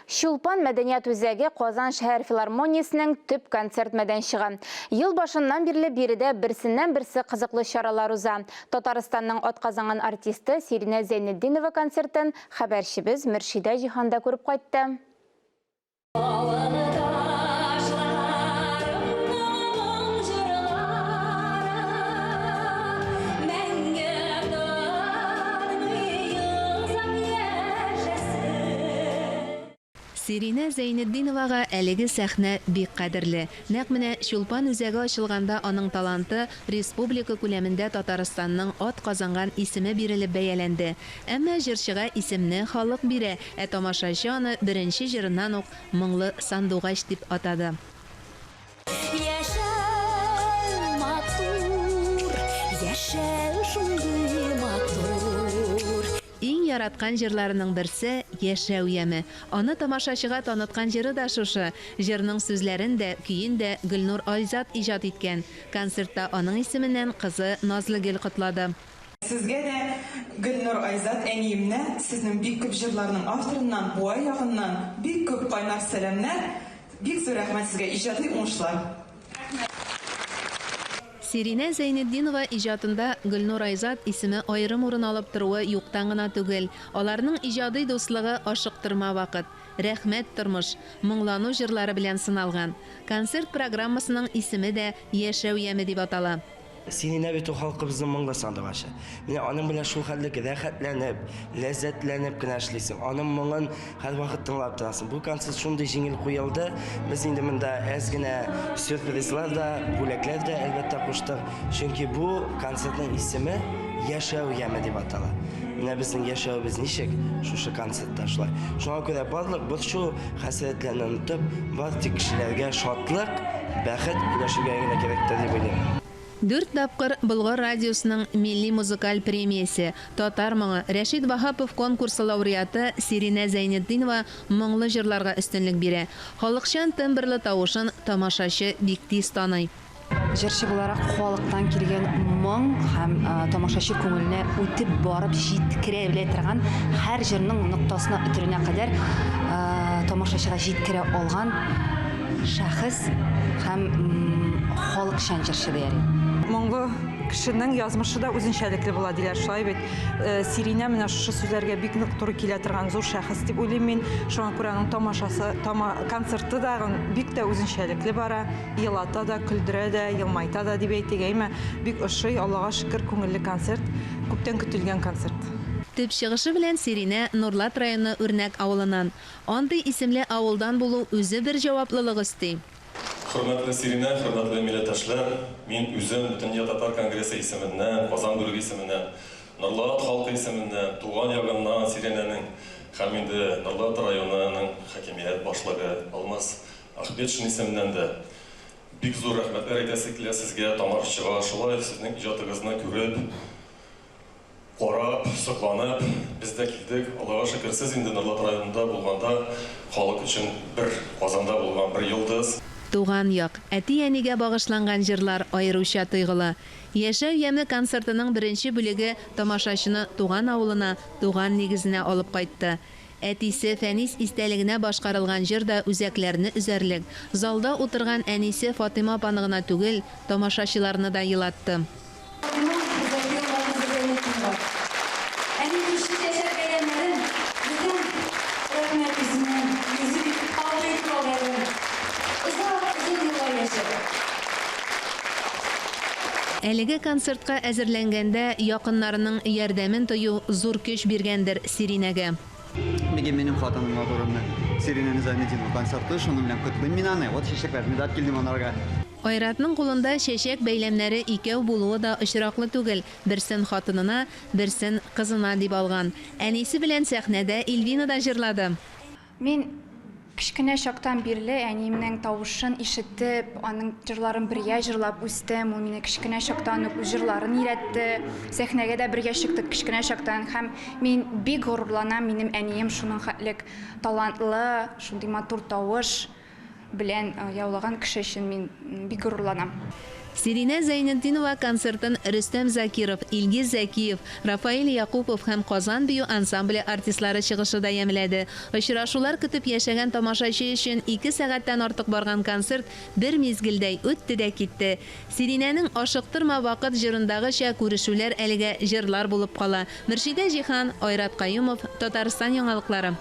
Чулпан мәдәният үзәге Казан шәһәр филармониясенең төп концерт мәйданчыгы. Ел башыннан бирле биредә берсеннән-берсе кызыклы чаралар уза. Татарстанның атказанган артисты Сиринә Зәйнетдинова концертын хәбәрчебез Мөршидә Җиһан да күреп кайтты. Сиринә Зәйнетдиновага әлеге сәхнә бик кадерле. Нәкъ менә Чулпан үзәге ачылганда аның таланты республика күләмендә Татарстанның атказанган исеме бирелеп бәяләнде. Әмма җырчыга исемне халык бирә, ә тамашачы аны беренче җырыннан ук Моңлы сандугач дип атады. Яшәү матур, яшәү шундый матур. Иң яраткан җырларының берсе, Яшәү яме. Аны тамашачыга таныткан җыры да шушы. Җырның сүзләрен дә, көен дә Гөлнур Айзат иҗат иткән. Концертта аның исеменнән кызы Назлыгөл котлады. Сезгә дә, Гөлнур Айзат әниемнән, сезнең бик күп җырларның авторыннан, Буа ягыннан бик күп кайнар сәламнәр. Бик зур рәхмәт сезгә, иҗади уңышлар! Рәхмәт. Сиринә Зәйнетдинова иҗатында Гөлнур Айзат исеме аерым урын алып торуы юктан гына түгел. Аларның иҗади дуслыгы Ашыктырма вакыт, Рәхмәт, тормыш, Моңлану җырлары белән сыналган. Концерт программасының исеме дә Яшәү яме дип атала. Сиринә бит ул халкыбызның моңлы сандугачы. Менә аның белән шул хәтлек рәхәтләнеп, ләззәтләнеп кенә эшлисең. Аның моңын һәрвакыт тыңлап торасың. Бу концерт шундый җиңел куелды. Без инде монда әз генә сюрпризлар да, бүләкләр дә, әлбәттә, куштык. Чөнки бу концертның исеме Яшәү яме дип атала. Менә безнең яшәвебез ничек, шушы концертта шулай. Шуңа күрә барлык борчу, хәсрәтләрне онытып, бары тик кешеләргә шатлык, бәхет өләшергә генә кирәктер дип уйлыйм. Дүрт тапкыр Болгар радиосының Милли музыкаль премиясе, Татар моңы, Рәшит Ваһапов конкурсы лауреаты Сиринә Зәйнетдинова моңлы җырларга өстенлек бирә. Халыкчан тембрлы тавышын тамашачы бик тиз таный. Җырчы буларак халыктан килгән моң һәм тамашачы күңеленә үтеп барып җиткерә белә торган һәр җырның ноктасына өтеренә кадәр тамашачыга җиткерә алган шәхес һәм халыкчан җырчы дияр идем. Моңлы кешенең язмышы да үзенчәлекле була диләр, шулай бит. Сиринә менә шушы сүзләргә бик нык туры килә торган зур шәхес дип уйлыйм мин. Шуңа күрә аның тамашасы, концерты да бик тә үзенчәлекле бара. Елата да, көлдерә дә, елмайта да дип әйтик, әйме? Бик ошый, Аллага шөкер, күңелле концерт, күптән көтелгән концерт. Төп чыгышы белән Сиринә Нурлат районы Үрнәк авылыннан. Андый исемле авылдан булу үзе бер җаваплылык өсти. Хөрмәтле Сиринә, хөрмәтле милләттәшләр, мин үзем Бөтендөнья татар конгрессы исеменнән, Казан бүлеге исеменнән, Норлат халкы исеменнән, туган ягыннан Сиринәнең һәм инде Норлат районының хакимият башлыгы Алмаз Ахметшин исеменнән дә бик зур рәхмәтләр әйтәсе килә сезгә, тамашачыга, шулай сезнең иҗатыгызны күреп, карап, сокланып, без дә килдек. Аллага шөкер, сез инде Норлат районында булганда халык өчен бер Казанда булган бер йолдыз. Туган як, әти-әнигә багышланган җырлар аеруча тойгылы. Яшәү яме концертының беренче бүлеге тамашачыны туган авылына, туган нигезенә алып кайтты. Әтисе Фәнис истәлегенә башкарылган җыр да үзәкләрне өзәрлек, залда утырган әнисе Фатыйма апаны гына түгел, тамашачыларны да елатты. Фатыйма Закирова кызы Зәйнетдинова. Әни ничек яшәр бәйрәмнәрен бездән рәхмәт йөзеннән йөзе бик ак итеп алды әле. Озак, озын еллар яшә. Әлеге концертка әзерләнгәндә якыннарының ярдәмен тою зур көч биргәндер Сиринәгә. Бүген минем хатынымга турында Сиринә Низаметдинова концерты, шуның белән котлыйм мин аны. Вот чәчәкләрне дә алып килдем анарга. Айратның кулында чәчәк бәйләмнәре икәү булуы да очраклы түгел, берсен хатынына, берсен кызына дип алган. Әнисе белән сәхнәдә Ильвина да җырлады. Мин кечкенә чактан бирле әниемнең тавышын ишетеп, аның җырларын бергә җырлап үстем. Ул мине кечкенә чактан ук үз җырларын өйрәтте. Сәхнәгә дә бергә чыктык кечкенә чактан. Һәм мин бик горурланам, минем әнием шуның хәтлек талантлы, шундый матур тавыш белән яулаган кеше өчен мин бик горурланам. Сиринә Зәйнетдинова концертын Рөстәм Закиров, Илгиз Зәкиев, Рафаэль Якупов һәм Казан бию ансамбле артистлары чыгышы да ямьләде. Очрашулар көтеп яшәгән тамашачы өчен ике сәгатьтән артык барган концерт бер мизгелдәй үтте дә китте. Сиринәнең Ашыктырма вакыт җырындагыча күрешүләр әлегә җырлар булып кала. Мөршидә Җиһан, Айрат Каюмов, Татарстан яңалыклары.